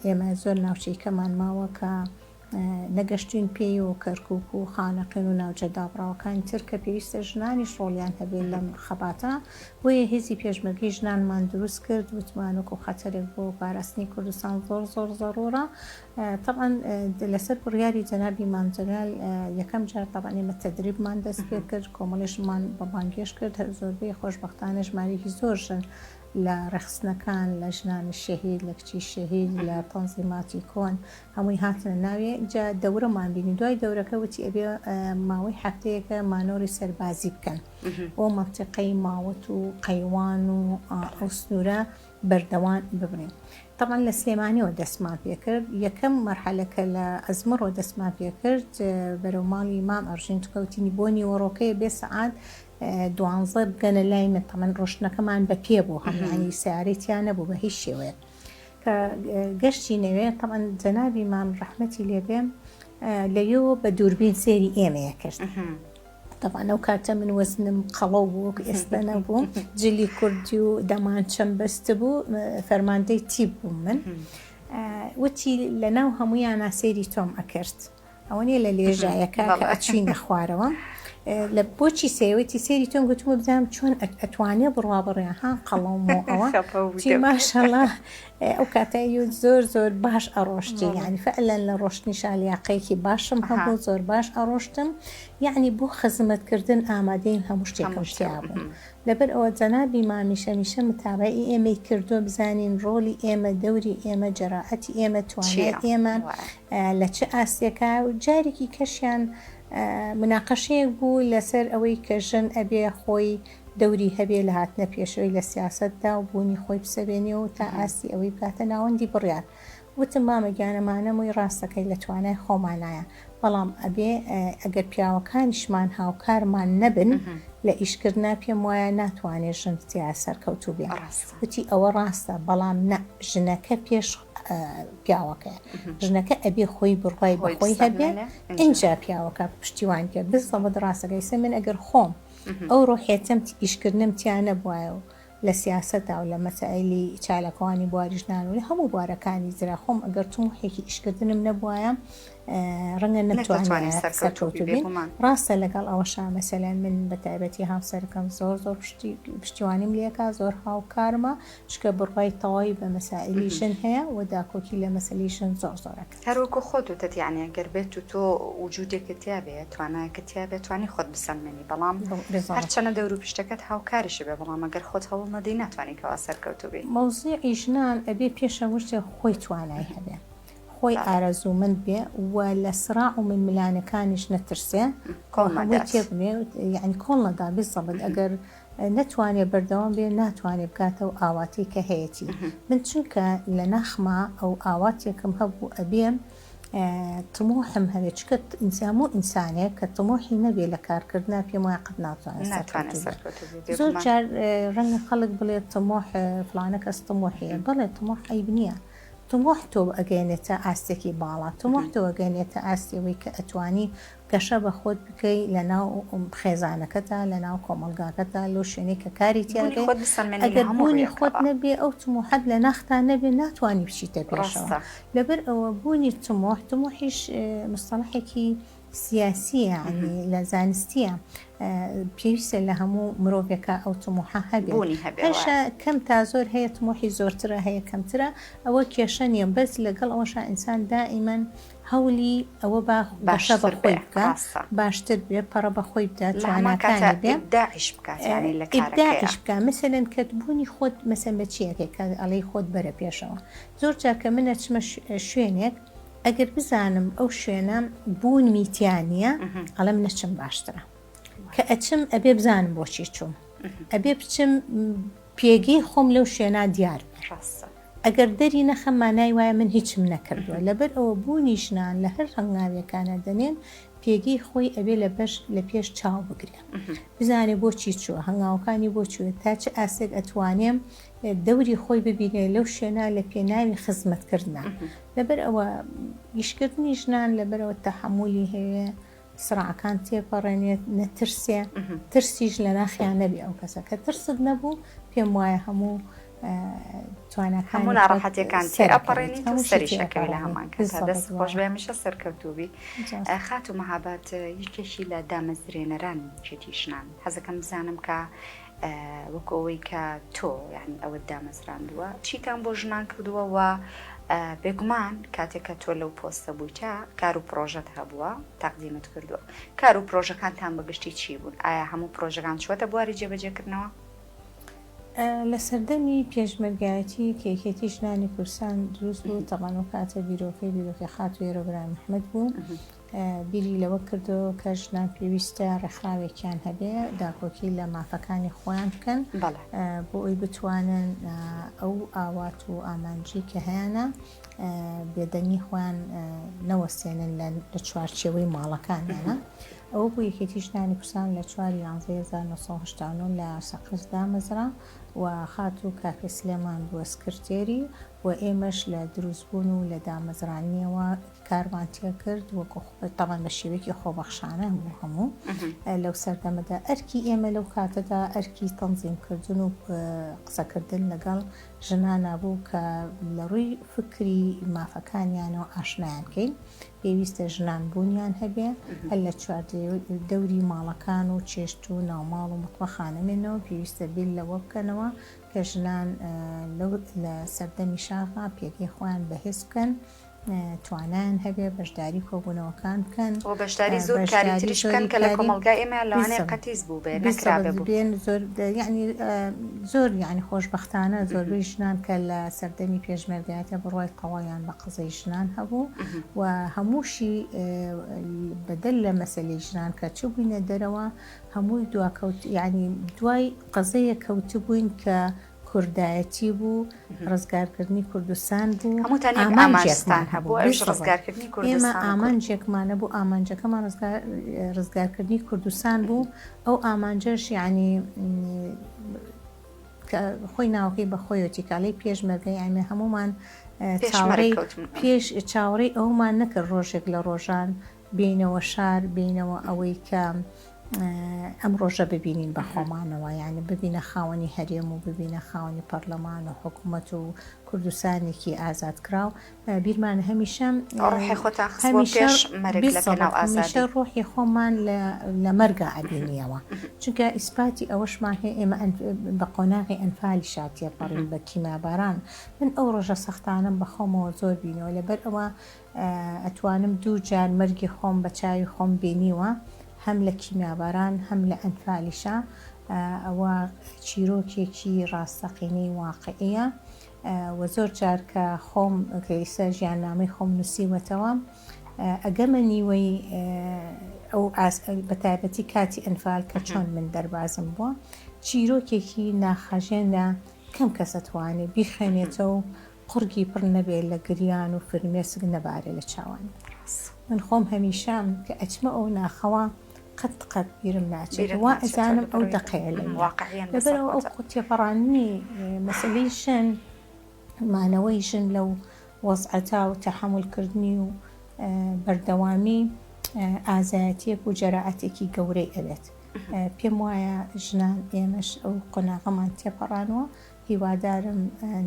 [SPEAKER 2] ئێمە زۆر ناوچەی کەمان ماوە کە نەگەشتوین پێی و کەرکک و خانەقین و ناوچە دابڕاوەکانی تر کە پێویستە ژنانیش ڕۆڵیان هەبێت لەم خەباتە بۆیە هێزی پێشمەرگەی ژنانمان دروست کرد وتمان وەکو خەتەرێک بۆ پاراستنی کوردستان زۆر زۆر زەڕوڕە تەبعەن لەسەر بڕیاری جەنابی مام جەلال یەکەم جار تەبعەن ئێمە تەدریبمان دەست پێ کرد کۆمەڵی ژنمان بە بانگێشت کرد هەر زۆربەی خۆشبەختانە ژمارەیەکی زۆر ژن لە ڕێکخستنەکان لە ژنانی شەهید لە کچی شەهید لە تەنزیماتی کۆن هەمووی هاتنە ناوێ جا دەورەمان بینی دوای دەورەکە وتی ئەبێ ماوەی هەفتەیەکە مانۆری سەربازی بکەن بۆ مەنتیقەی ماوەت و قەیوان و ئەو سنوورە بەردەوام ببرین. تەبعەن لە سلێمانیەوە دەستمان پێکرد، یەکەم مەرحەلە کە لە ئەزمڕەوە دەستمان پێکرد بەرەو ماڵی مام ئەرژین کەوتینی بۆ نیوەڕۆکەیە بێ سەعات دوانزە بگەنە لای من تەمەن ڕۆشتنەکەمان بە پێ بوو هەمانی سیارەی تیا نەبوو بە هیچ شێوەیەک کە گەشتی نەوێ تەبعەن جەنابی مام ڕەحمەتی لێبێ لەوێوە بە دووربین سێری ئێمەیە کرد. تەبعەن ئەو کاتە من وەزنم قەڵەو بوو وەک ئێستا نەبوو جلی کوردی و دەمانچەم بەستبوو فەرماندەی تیپ بووم من وتی لە ناو هەمویانە سەیری تۆم ئەکرد ئەوە نیە لە لێژایەکە کە ئەچوینە خوارەوە لە بۆچی سەیرەوەتی سەیری تۆم گوتمە بزانم چۆن ئەتوانێ بڕوا بڕێ ها قەڵەوم و ئەوە ماشەڵا ئەو کاتە یوت زۆر زۆر باش ئەڕۆشتی یعنی فعلا لە ڕۆشتنیشا لیاقەیەکی باشم هەبوو زۆر باش ئەڕۆشتم یعنی بۆ خزمەتکردن ئامادەیم هەموو شتێکم تیا بوو لەبەر ئەوە جەنابی مامیش هەمیشە متابعی ئێمەی کردووە بزانین ڕۆلی ئێمە دەوری ئێمە جەرائەتی ئێمە توانای ئێمە لە چ ئاستێکە و جارێکی کەشیان مناقەشەیەک بوو لەسەر ئەوەی کە ژن ئەبێ خۆی دەوری هەبێ لە هاتنە پێشەوەی لە سیاسەتدا و بوونی خۆی بسەبێنێ و تا ئاستی ئەوەی بگاتە ناوەندی بڕیار. وتم مامە گیان ئەمانە مووی ڕاستەکەی لە توانای خۆمانایە، بەڵام ئەبێ ئەگەر پیاوەکانیشمان هاوکارمان نەبن لە ئیشکردنا پێم وایە ناتوانێ ژن تیا سەرکەوتوو بێ. وتی ئەوە ڕاستە، بەڵام نا ژنەکە پێش پیاوەکەیە، ژنەکە ئەبێ خۆی بڕوای بە خۆی هەبێ ئینجا پیاوەکە پشتیوانی بکات. بزەبت ڕاستەکەی. ئیستا من ئەگەر خۆم ئەو ڕۆحیەتەم ئیشکردنم تیا نەبوایە و لە سیاسەتا و لە مەسائیلی چالاکوانی بواری ژنان و لە هەموو بوارەکانی ترا خۆم ئەگەر تموحێکی ئیشکردنم نەبوایە. ڕەنگە نەتوانێ سەرکەوتوو بین. ڕاستە لەگەڵ ئەوەشا مەسەلەن من بە تایبەتی هاوسەرەکەم زۆر زۆر پشتیوانیم لێکا زۆر هاوکارمە چونکە بڕوای تەواوی بە مەسائیلی ژن هەیە و داکۆکی لە مەسەلەی ژن زۆر زۆر ئەکات.
[SPEAKER 1] هەر وەکو خۆت وتت یانی ئەگەر بێت و تۆ وجودێکت تیا بێ توانایەکت تیا بێ توانی خۆت بسەلمێنی بەڵام هەرچەنە دەورو پشتەکەت هاوکاریشت بێ بەڵام ئەگەر خۆت هەوڵ نەدەی ناتوانی کەوا سەرکەوتوو بی.
[SPEAKER 2] مەوزوعی ژنان ئەبێ پێش هەموو شتێک خۆی توانای هەبێ خۆی ئارەزوومەند بێ و لە سڕاع و ململانێکانیش نەترسێ
[SPEAKER 1] کۆڵ
[SPEAKER 2] هەمووی
[SPEAKER 1] نەدات.
[SPEAKER 2] تێ بنێ یانی کۆڵ نەدا بالضبط ئەگەر نەتوانێ بەردەوام بێ ناتوانێ بگاتە ئەو ئاواتەی کە هەیەتی من چونکە لە ناخما ئەو ئاواتێکم هەبوو ئەبێ تموحم هەبێ چونکە هەموو ئینسانێک کە تموحی نەبێ لە کارکردنا پێم وایە قەت ناتوانێت
[SPEAKER 1] ناتوانێت
[SPEAKER 2] سەرکەوتوو بێ
[SPEAKER 1] سەرکەوتوو بێ
[SPEAKER 2] زۆر
[SPEAKER 1] بێگومان.
[SPEAKER 2] جار ڕەنگە خەڵک بڵێ تموح فڵانە کەس تموحی هەیە بەڵێ تموح عەیب نییە تموح تۆ ئەگەیەنێتە ئاستێکی باڵا تموح تۆ ئەگەیەنێتە ئاستی ئەوەی کە ئەتوانی گەشە بە خۆت بکەی لە ناو خێزانەکەتا لە ناو کۆمەڵگاکەتا لەو شوێنەی کە کاری
[SPEAKER 1] بوونی
[SPEAKER 2] تیاکەی
[SPEAKER 1] خۆت بسەلمێنی لە
[SPEAKER 2] ئەگەر
[SPEAKER 1] هەموو
[SPEAKER 2] بوونی خۆت
[SPEAKER 1] ڕوویەکەوە.
[SPEAKER 2] نەبێ ئەو تموحەت لە ناختا نەبێ ناتوانی بچیتە پێشەوە
[SPEAKER 1] ڕاستە.
[SPEAKER 2] لەبەر ئەوە بوونی تموح تموحیش مستەڵەحێکی سیاسیە یانی لە زانستیە پێویستە لە هەموو مرۆڤێکا ئەو تموحە هەبێت
[SPEAKER 1] بوونی هەبێ
[SPEAKER 2] هەشە
[SPEAKER 1] وایە.
[SPEAKER 2] کەم تا زۆر هەیە تموحی زۆرترە هەیە کەمترە ئەوە کێشە نیە بەس لەگەڵ ئەوەشا ئینسان دائیمەن هەولی ئەوە با گەشە بە
[SPEAKER 1] باشتر
[SPEAKER 2] خۆی
[SPEAKER 1] بێ
[SPEAKER 2] بکا
[SPEAKER 1] ڕاستە.
[SPEAKER 2] باشتر بێ پەڕە بە خۆی بدا
[SPEAKER 1] لە هەمان کاتا
[SPEAKER 2] تواناکانی بێ
[SPEAKER 1] ئیبداعیش بکات یانی لە کارەکەیا.
[SPEAKER 2] ئیبداعیش بکا مەسەلەن کە بوونی خۆت مەسەن بە چی ئەکەی کە ئەڵێی خۆت بەرە پێشەوە زۆر جار کە من ئەچمە شوێنێک ئەگەر بزانم ئەو شوێنە بوونمی تیا نییە ئەڵێم نەچم باشترە کە ئەچم ئەبێ بزانم بۆچی چووم ئەبێ بچم پێگەی خۆم لەو شوێنا دیار بێ
[SPEAKER 1] ڕاستە.
[SPEAKER 2] ئەگەر دەری نەخەم مانای وایە من هیچم نەکردووە لەبەر ئەوە بوونی ژنان لە هەر ڕەنگاوێکانە دەنێن پێگەی خۆی ئەبێ لە بەش لە پێش چاو بگرێ بزانێ بۆچی چووە هەنگاوەکانی بۆ چووە تا چ ئاستێک ئەتوانێ دەوری خۆی ببینێ لەو شوێنە لە پێناوی خزمەت کردنا لەبەر ئەوە ئیشکردنی ژنان لەبەرئەوە تەحەمولی هەیە سڕعەکان تێپەڕێنێت نەترسێ ترسیش لە ناخیان نەبێ ئەو کەسە کە ترست نەبوو پێم وایە هەموو تواناکانی
[SPEAKER 1] هەموو
[SPEAKER 2] خۆت
[SPEAKER 1] ناڕەحەتیەکان
[SPEAKER 2] سەرەکەویت
[SPEAKER 1] تێئەپەڕێنیت و
[SPEAKER 2] هەموو شتی
[SPEAKER 1] سەریش ئەکەوی لە
[SPEAKER 2] تێئەپەڕێنیت
[SPEAKER 1] هەمان کاتا
[SPEAKER 2] بالضبط
[SPEAKER 1] دەست خۆش
[SPEAKER 2] وایە
[SPEAKER 1] بێ هەمیشە سەرکەوتوو بی
[SPEAKER 2] زۆر سوپاس.
[SPEAKER 1] خاتوو مەهاباد یەکێکی لە دامەزرێنەرانی یەکێتی ژنان حەزەکەم بزانم کە وەکو ئەوەی کە تۆ یانی ئەوەت دامەزراندووە چیتان بۆ ژنان کردووە و بێگومان کاتێک کە تۆ لەو پۆستە بوویتە کار و پرۆژەت هەبووە تەقدیمت کردووە کار و پرۆژەکانتان بە گشتی چی بوون ئایا هەموو پرۆژەکان چووەتە بواری جێبەجێکردنەوە؟
[SPEAKER 2] لە سەردەمی پێشمەرگایەتی کە یەکێتی ژنانی کوردستان دروست بوو تەبعەن ئەو کاتە بیرۆکەی بیرۆکەی خاتوو هێرۆ برایم ئەحمەد بوو بیری لەوە کردەوە کە ژنان پێویستە ڕێکخراوێکیان هەبێ داکۆکی لە مافەکانی خۆیان بکەن بۆ ئەوی بتوانن ئەو ئاوات و ئامانجی کە هەیانە بێدەنگی خۆیان نەوەستێنن لە چوارچێوەی ماڵەکانیانە. ئەوە بوو یەکێتی ژنانی کوردستان لە چوار یانزە 1989 لە سەقز دامەزرا و خاتوو کاکە سلێمان بووە سکرتێری و ئێمەش لە دروستبوون و لە دامەزرانیەوە کارمان تێکرد وەکو تەبعەن بە شێوەیەکی خۆبەخشانە بوو هەموو لەو سەردەمەدا ئەرکی ئێمە لەو کاتەدا ئەرکی تەنزیمکردن و قسەکردن لەگەڵ ژنانا بوو کە لە ڕووی فکری مافەکانیانەوە ئاشنایان کەین پێویستە ژنان بوونیان هەبێ هەر لە چواردەوری ماڵەکان و چێشت و ناوماڵ و مەتبەخا نەمێنەوە پێویستە بیر لەوە بکەنەوە کە ژنان لەو لە سەردەمی شاخا پێگەی خۆیان بەهێز بکەن توانایان هەبێ بەشداری کۆبوونەوەکان بکەن
[SPEAKER 1] و بەشداری زۆر کاری
[SPEAKER 2] بەشداری
[SPEAKER 1] تریش بکەن
[SPEAKER 2] زۆری
[SPEAKER 1] کە لە
[SPEAKER 2] کاری
[SPEAKER 1] کۆمەڵگای ئێمە لەوانەیە
[SPEAKER 2] بالضبط
[SPEAKER 1] قەتیس بووبێ
[SPEAKER 2] بالضبط
[SPEAKER 1] نەکرابێ بوو.
[SPEAKER 2] بێن زۆر یعنی زۆر یعنی خۆشبەختانە زۆربەی ژنان کە لە سەردەمی پێشمەرگایەتە بڕوای تەواویان بە قەزەی ژنان هەبوو و هەمووشی بەدەر لە مەسەلەی ژنان کە چووبووینە دەرەوە هەمووی دواکەوت یعنی دوای قەزەیەک کەوتبووین کە کوردایەتی بوو، ڕزگارکردنی کوردستان بوو،
[SPEAKER 1] هەمووتان یەک
[SPEAKER 2] ئامانجێکمان
[SPEAKER 1] ئامانجتان
[SPEAKER 2] هەبوو،
[SPEAKER 1] هەبوو ئەویش
[SPEAKER 2] بالضبط
[SPEAKER 1] ڕزگارکردنی
[SPEAKER 2] ئێمە
[SPEAKER 1] کوردستان و کورد.
[SPEAKER 2] ئامانجێکمان هەبوو، ئامانجەکەمان ڕزگارکردنی کوردستان بوو، ئەو ئامانجەش یەعنی کە خۆی ناوەکەی بە خۆیەتی کە ئەڵێی پێشمەرگە یەعنی هەموومان
[SPEAKER 1] پێش مەرگ
[SPEAKER 2] چاوەڕێی
[SPEAKER 1] کەوتم.
[SPEAKER 2] پێش چاوەڕێی ئەوەمان نەکرد ڕۆژێک لە ڕۆژان بێینەوە شار، بێینەوە ئەوەی کە. ئەم ڕۆژە ببینین بە خۆمانەوە یانی ببینە خاوەنی هەرێم و ببینە خاوەنی پەرلەمان و حکوومەت و کوردستانێکی ئازادکراو بیرمان هەمیشە
[SPEAKER 1] ڕۆحی خۆتان خستبووە پێش مەرگ لە پێناو ئازادی.
[SPEAKER 2] هەمیشە ڕۆحی خۆمان لە مەرگا ئەبینیەوە چونکە ئیسپاتی ئەوەشمان هەیە ئێمە بە قۆناغی ئەنفالیشا تێپەڕین بە کیمیاباران من ئەو ڕۆژە سەختانەم بە خۆمەوە زۆر بینیوە لەبەر ئەوە ئەتوانم دوو جار مەرگی خۆم بە چاوی خۆم بینیوە هەم لە کیمیاباران هەم لە ئەنفالیشا ئەوە چیرۆکێکی ڕاستەقینەی واقعیە وە زۆر جار کە خۆم کە ئیستا ژیاننامەی خۆم نووسیوەتەوە ئەگەمە نیوەی ئەو بە تایبەتی کاتی ئەنفال کە چۆن من دەربازم بووە چیرۆکێکی ناخەژێنە کەم کەس ئەتوانێ بیخوێنێتەوە و قوڕگی پڕ نەبێ لە گریان و فرمێسک نەبارێ لە چاوانی. من خۆم هەمیشە کە ئەچمە ئەو ناخەوە قەت قەت بیرم ناچێت وا ئەزانم ئەو دەقەیە لەویا لەبەرئەوە ئەو تێپەڕاندنی مەسەلەی ژن مانەوەی ژن لەو وەزعەتا و تەحەمول کردنی و بەردەوامی ئازایەتیەک و جەرائەتێکی گەورەی ئەوێت پێم وایە ژنان ئێمەش ئەو قۆناغەمان تێپەڕانوە هیوادارم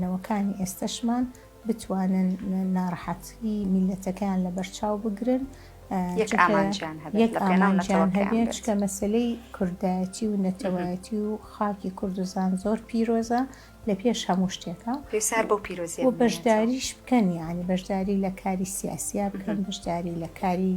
[SPEAKER 2] نەوەکانی ئێستەشمان بتوانن ناڕەحەتی میللەتەکەیان لەبەرچاو بگرن
[SPEAKER 1] یەک ئامانجیان هەبێت
[SPEAKER 2] یەک ئامانجیان هەبێت چونکە مەسەلەی کوردایەتی و نەتەوایەتی و خاکی کوردستان زۆر پیرۆزە لە پێش هەموو شتێکە
[SPEAKER 1] پێویستە هەر بەو پیرۆزیە
[SPEAKER 2] و بەشداریش بکەن یانی بەشداری لە کاری سیاسیا بکەن بەشداری لە کاری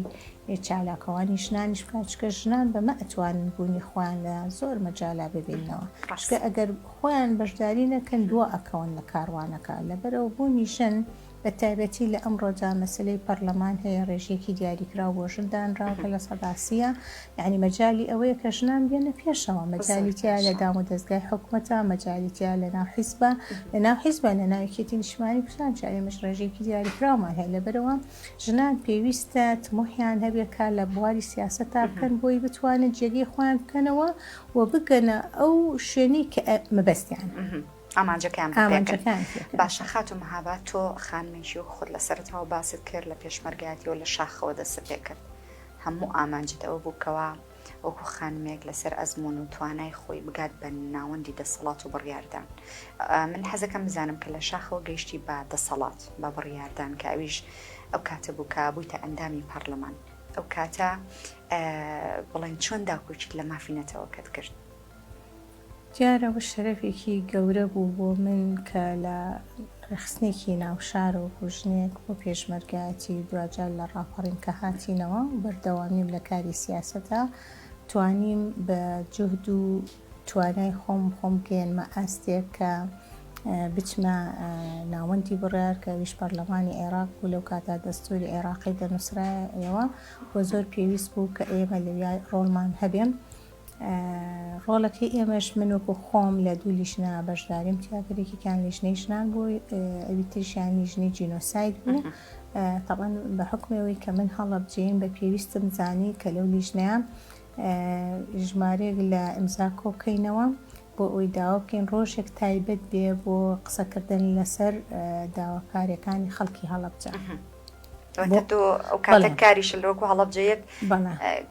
[SPEAKER 2] چالاکەوانی ژنانیش بکەن چونکە ژنان بەمە ئەتوانن بوونی خۆیان لە زۆر مەجالا ببیننەوە چونکە ئەگەر خۆیان بەشداری نەکەن دوا ئەکەون لە کاروانەکە لەبەرئەوە بوونی ژن بە تایبەتی لە ئەمڕۆدا مەسەلەی پەرلەمان هەیە ڕێژەیەکی دیاریکراو بۆ ژن دانراوە کە 30% یانی مەجالی ئەوەیە کە ژنان بێنە پێشەوە مەجالی تیا لە دام و دەزگای حکومەتە مەجالی تیا لە ناو حیزبە لە ناو حیزبە لە ناو یەکێتی نیشتمانی کوردستان چا ئێمەش ڕێژەیەکی دیاریکراومان هەیە لەبەرئەوە ژنان پێویستە تموحیان هەبێت کار لە بواری سیاسەتا بکەن بۆی بتوانن جێگەی خۆیان بکەنەوە و بگەنە ئەو شوێنەی کە مەبەستیانە.
[SPEAKER 1] ئامانجەکەیان بپێکن. باشە خاتوو مەهاباد تۆ خانمێکی وەک خۆت لە سەرەتاوە باست کرد لە پێشمەرگایەتیەوە لە شاخەوە دەستت پێکرد هەموو ئامانجت ئەوە بوو کەوا وەکو خانمێک لەسەر ئەزموون و توانای خۆی بگات بە ناوەندی دەسەڵات و بڕیاردان من حەزەکەم بزانم کە لە شاخەوە گەیشتی بە دەسەڵات بە بڕیاردان کە ئەویش ئەو کاتە بوو کە بوویتە ئەندامی پەڕلەمان ئەو کاتە بڵێن چۆن داکۆکیت لە مافی نەتەوەکەت کرد؟
[SPEAKER 2] دیارە ئەوە شەرەفێکی گەورە بوو بۆ من کە لە ڕێکخستنێکی ناوشار وەکو ژنێک بۆ پێشمەرگایەتی و دواجار لە ڕاپەڕین کە هاتینەوە و بەردەوامیم لە کاری سیاسەتا توانیم بە جوهد و توانای خۆم خۆم بگەیەنمە ئاستێک کە بچمە ناوەندی بڕیار کە ئەویش پەرلەمانی عێراق بوو لەو کاتا دەستوری عێراقی دەنووسرایەوە و زۆر پێویست بوو کە ئێمە لەویا ڕۆڵمان هەبێ. ڕۆڵەکەی ئێمەش من وەکو خۆم لە دوو لیژنە بەشداریم تیا کرد یەکێکیان لیژنەی ژنان بوو ئەوی تریشیان لیژنەی جینۆساید بوو تەبعەن بە حوکمی ئەوەی کە من هەڵەبجەیم بە پێویستم زانی کە لەو لیژنەیە ژمارەیەک لە ئیمزا کۆبکەینەوە بۆ ئەوەی داوا بکەین ڕۆژێک تایبەت بێ بۆ قسەکردن لەسەر داواکاریەکانی خەڵکی هەڵەبجە.
[SPEAKER 1] واتە تۆ ئەو کاتە کاریشت لە وەکو هەڵەبجەیەک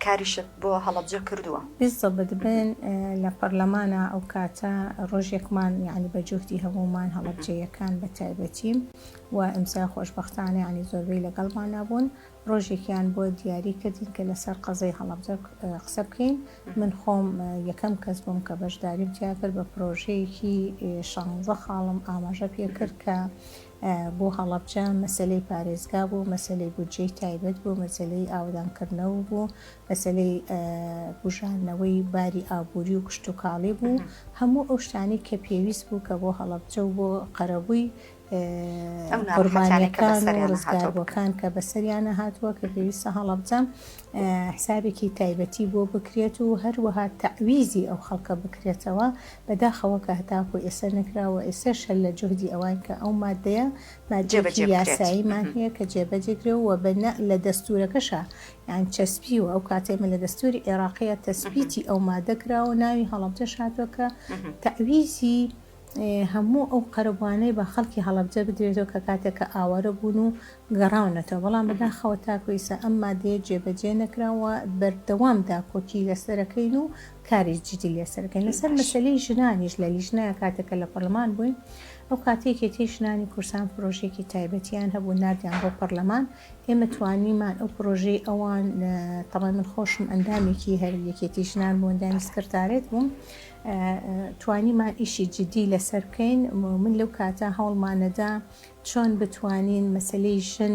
[SPEAKER 1] کاریشت بۆ هەڵەبجە کردووە؟
[SPEAKER 2] بالضبط من لە پەرلەمانا ئەو کاتە ڕۆژێکمان یانی بە جوهدی هەموومان هەڵەبجەیەکان بە تایبەتی و ئیمزا خۆشبەختانە یانی زۆربەی لەگەڵمانا بوون ڕۆژێکیان بۆ دیاری کردین کە لەسەر قەزەی هەڵەبجە قسە بکەین من خۆم یەکەم کەس بووم کە بەشداریم تیا کرد بە پرۆژەیەکی شانزە خاڵم ئاماژە پێکرد کە بۆ هەڵەبجە مەسەلەی پارێزگا بوو، مەسەلەی بودجەی تایبەت بوو، مەسەلەی ئاوەدانکردنەوە بوو، مەسەلەی بوژاندنەوەی باری ئابووری و کشتوکاڵی بوو، هەموو ئەو شتانەی کە پێویست بوو کە بۆ هەڵەبجە و بۆ قەرەبووی قوربانیەکان و ڕزگاربووەکان کە بەسەریانە هاتووە کە پێویستە هەڵەبجە حسابێکی تایبەتی بۆ بکرێت و هەروەها تەعویزی ئەو خەڵکە بکرێتەوە بەداخەوە کە هەتاکو ئێستا نەکراوە ئێستاش هەر لە جوهدی ئەوان کە ئەو مادەیە مادەیەکی یاساییمان هەیە کە جێبەجێکرێ و بە لە دەستورەکەشا یان چەسپیوە ئەو کاتەی من لە دەستوری عێراقیە تەسبیتی ئەو مادە کراوە ناوی هەڵەبجەش هاتووە کە تەعویزی. هەموو ئەو قەرەبووانەی بە خەڵکی هەڵەبجە بدرێتەوە کە کاتێک کە ئاوارە بوون و گەڕاونەتەوە، بەڵام بەداخەوە تاکو ئیستا ئەم مادەیە جێبەجێ نەکرا و بەردەوام داکۆکی لەسەرەکەین و کاری جدی لەسەرەکەین. لەسەر مەسەلەی ژنانیش لە لیژنەیە کاتێک کە لە پەرلەمان بووین ئەو کاتە یەکێتی ژنانی کوردستان پرۆژەیەکی تایبەتیان هەبوو ناردیان بۆ پەرلەمان، ئێمە توانیمان ئەو پرۆژەی ئەوان تەبعەن من خۆشم ئەندامێکی هەر یەکێتی ژنان بووم ئەندامی سکرتارێت بووم توانیمان ئیشی جدی لەسەر بکەین من لەو کاتە هەوڵمانەدا چۆن بتوانین مەسلەی ژن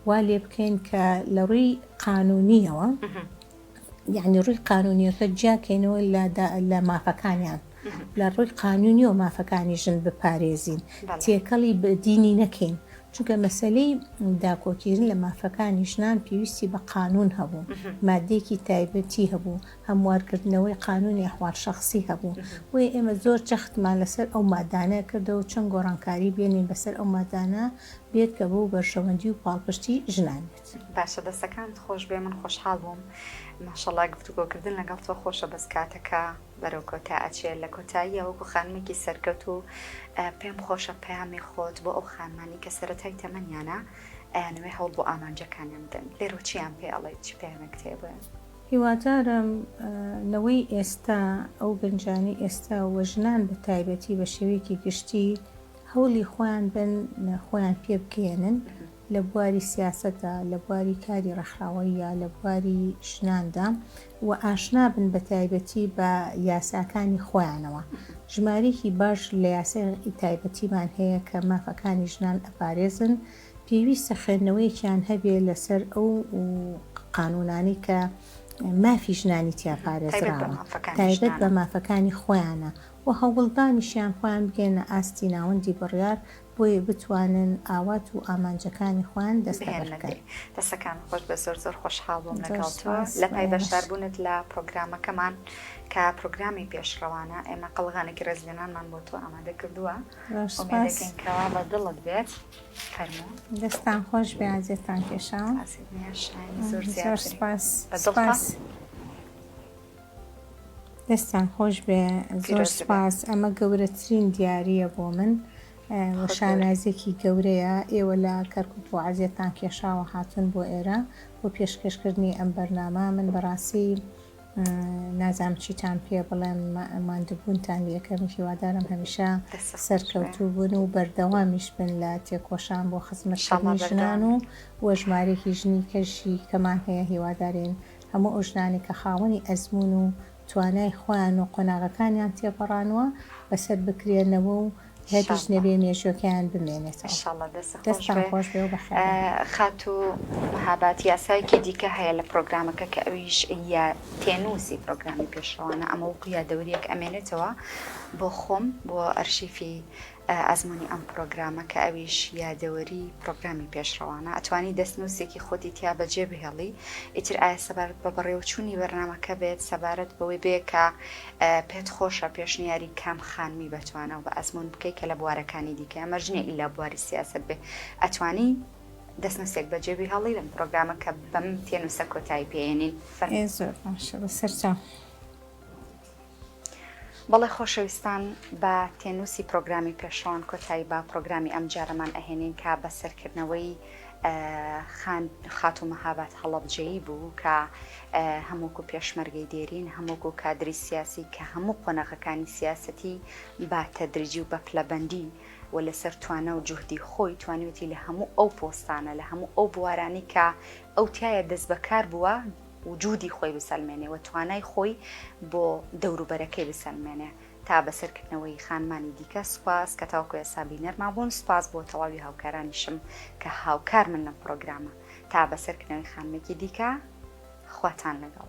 [SPEAKER 2] وا لێ بکەین کە لە ڕووی قانونیەوە یعنی ڕووی قانونیەکە جیاکەینەوە لە مافەکانیان لە ڕووی قانونیەوە مافەکانی ژن بپارێزین تێکەڵی دینی نەکەین چونکە مەسەلەی داکۆکیکردن لە مافەکانی ژنان پێویستی بە قانون هەبوو، مادەیەکی تایبەتی هەبوو، هەموارکردنەوەی قانونی ئەحوال شەخسی هەبوو، بۆیە ئێمە زۆر جەختمان لەسەر ئەو مادانە کردەوە چەند گۆڕانکاری بێنین بەسەر ئەو مادانە بێت کە بۆ بەرژەوەندی و پاڵپشتی ژنان بێت.
[SPEAKER 1] باشە دەستەکانت خۆشبێ من خۆشحاڵ بووم ماشەڵا گفتوگۆکردن لەگەڵ تۆ خۆشە بەس کاتەکە بەرەو کۆتا ئەچێ لە کۆتاییە وەکو خانمێکی سەرکەوتوو پێم خۆشە پەیامی خۆت بۆ ئەو خانمانی کە سەرەتای تەمەنیانە ئەیانەوێ هەوڵ بۆ ئامانجەکانیان بدەن لێرەوە چیان پێ ئەڵێیت چ پەیامێکت هەیە بۆیان؟
[SPEAKER 2] هیوادارم نەوەی ئێستا ئەو گەنجانەی ئێستا و ژنان بە تایبەتی بە شێوەیەکی گشتی هەوڵی خۆیان بن خۆیان پێ بگەیەنن لە بواری سیاسەتدا، لە بواری کاری ڕێکخراوەییا، لە بواری ژناندا و ئاشنا بن بە تایبەتی بە یاساکانی خۆیانەوە. ژمارەیەکی باش لە یاسای تایبەتیمان هەیە کە مافەکانی ژنان ئەپارێزن، پێویستە خوێندنەوەیەکیان هەبێ لەسەر ئەو قانوونانەی کە مافی ژنانی تیا پارێزراوە، تایبەت بە مافەکانی خۆیانە و هەوڵدانیشیان خۆیان بگەیەنە ئاستی ناوەندی بڕیار بۆیە بتوانن ئاوات و ئامانجەکانی خۆیان دەستەبەر بکەن.
[SPEAKER 1] دەستەکانت خۆش بێت زۆر زۆر خۆشحاڵ بووم لەگەڵ تۆ لە پای بەشداربوونت لە پرۆگرامەکەمان کە پرۆگرامی پێشڕەوانە ئێمە قەڵغانێکی ڕێزلێنانمان بۆ تۆ ئامادە کردووە ئومێد دەکەین کەوا بە دڵت بێت فەرموو.
[SPEAKER 2] دەستان خۆش بێ ئازیەتتان کێشاوم.
[SPEAKER 1] ئازیەت نییە شایەنی زۆر زیاتری.
[SPEAKER 2] زۆر سپاس. سپاس. دەستتان خۆش بێ زۆر سپاس ئەمە گەورەترین دیاریە بۆ من و شانازیەکی گەورەیە ئێوە لە کەرکوک بۆ عەزیەتتان کێشاوە هاتوون بۆ ئێرە بۆ پێشکەشکردنی ئەم بەرنامە من بەڕاستی نازانم چیتان پێ بڵێم ماندووبوونتان لەکەم هیوادارم هەمیشە سەرکەوتوو بن و بەردەوامیش بن لە تێکۆشان بۆ خزمەتکردنی ژنان و وە ژمارێکی ژنی کەشی کەمان هەیە هیوادارین هەموو ئەو ژنانەی کە خاوەنی ئەزموون و توانای خۆیان و قۆناغەکانیان تێپەڕانووە بەسەر بکرێنەوە و هەریش نەبێ مێژووەکەیان بمێنێتەوە.
[SPEAKER 1] ئیشەڵا دەستت خۆش
[SPEAKER 2] دەستتان
[SPEAKER 1] بێ.
[SPEAKER 2] خۆش بێ و بەخێر بێن.
[SPEAKER 1] خاتوو مەهاباد یاسایەکی دیکە هەیە لە پرۆگرامەکە کە ئەویش یا تێنووسی پرۆگرامی پێشڕەوانە ئەمە وەکو یادەوەرییەک ئەمێنێتەوە بۆ خۆم بۆ ئەرشیفی ئەزموونی ئەم پرۆگرامە کە ئەویش یادەوەری پرۆگرامی پێشڕەوانە ئەتوانی دەستنووسێکی خۆتی تیا بەجێ بهێڵی ئیتر ئایا سەبارەت بە بەڕێوەچوونی بەرنامەکە بێت سەبارەت بەوەی بێ کە پێت خۆشە پێشنیاری کام خانمی بەتوانا و بە ئەزموون بکەی کە لە بوارەکانی دیکە مەرج نییە ئیلا بواری سیاسەت بێ ئەتوانی دەستنووسێک بەجێ بهێڵی لەم پرۆگرامە کە بەم تێنووسە کۆتایی پێێنین
[SPEAKER 2] فەرموو. زۆر باشە بەسەرچاو.
[SPEAKER 1] بەڵێ خۆشەویستان بە تێنووسی پرۆگرامی پێشڕەوان کۆتایی بە پرۆگرامی ئەمجارەمان ئەهێنین کە بەسەرکردنەوەی خان خاتوو مەهاباد هەڵەبجەیی بوو کە هەمووکو پێشمەرگەی دێرین هەمووکو کادری سیاسی کە هەموو قۆناغەکانی سیاسەتی بە تەدریجی و بە پلەبەندی و لەسەر توانا و جوهدی خۆی توانیوێتی لە هەموو ئەو پۆستانە لە هەموو ئەو بوارانەی کە ئەو تایە دەستبەکار بووە وجودی خۆی بسەلمێنێ و توانای خۆی بۆ دەوروبەرەکەی بسەلمێنێ تا بەسەرکردنەوەی خانمانی دیکە سوپاس کە تاوەکو ئێستا بینەرمان بوون سوپاس بۆ تەواوی هاوکارانیشم کە هاوکارمن لەم پڕۆگرامە تا بەسەرکردنەوەی خانمێکی دیکە خواتان لەگەڵ.